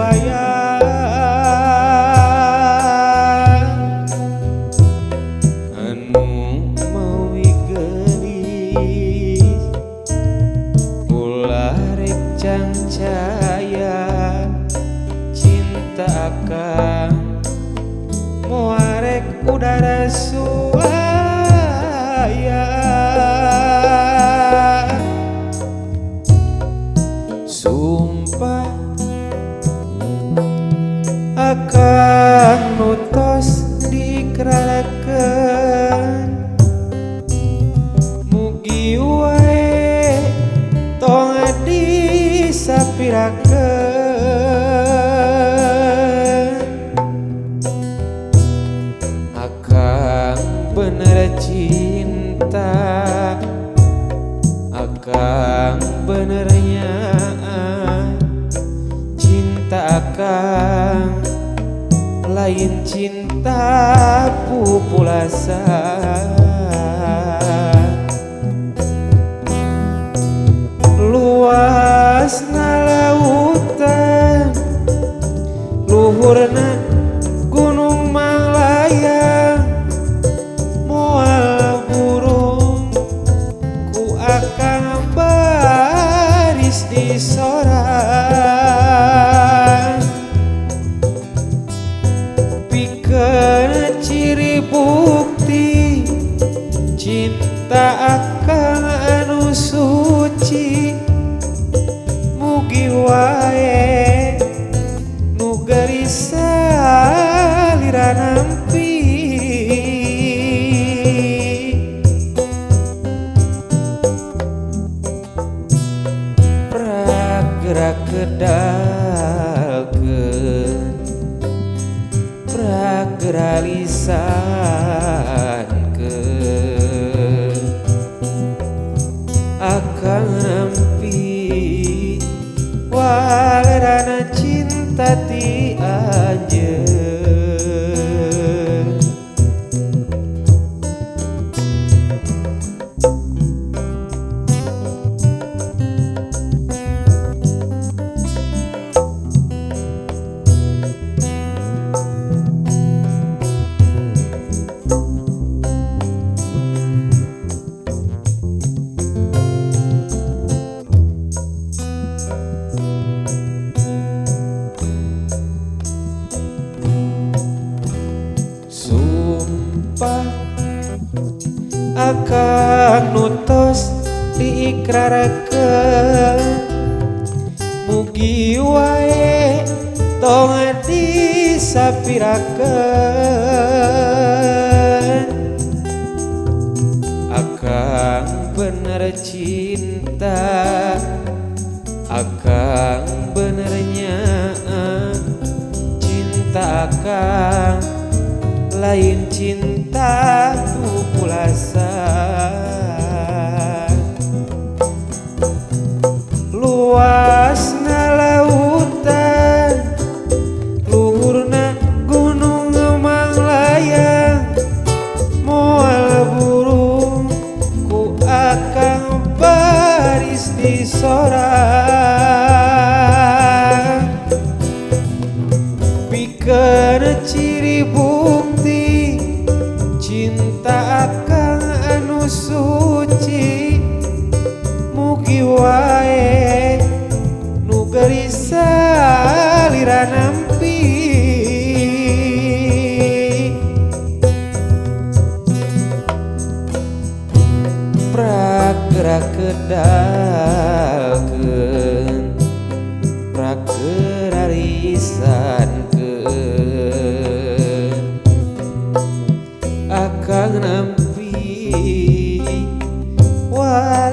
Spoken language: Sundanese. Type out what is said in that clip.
sebaya anu mawi geulis ulah rek cangcaya cinta akang moal rek udara suaya. Sumpah akang nutos diikrarkeun mugi wae tong disapirakeun. Akang bener cinta, akang benernya cinta akang lain cinta pupulasan. Luasna lautan luhurna gunung Manglayang moal burung ku akang baris di sorang. Pikeun ciri bukti cinta akang anu suci mugi wae nu geulis salira nampi. Pragerak kedalkeun pragerak lisankeun akang nampi walerana cinta ti anjeun. Sumpah akang nutos diikrarkeun mugi wae tong disapirakeun. Akang bener cinta, akang benernya cinta akang lain cinta pupulasan. Luasna lautan luhurna gunung Manglayang moal burung ku akang baris di sorang. Pikeun ciri bukti cinta akang anu suci mugi wae nu geulis salira nampi. Pragerak kedalkeun pragerak lisankeun akang nampi walerana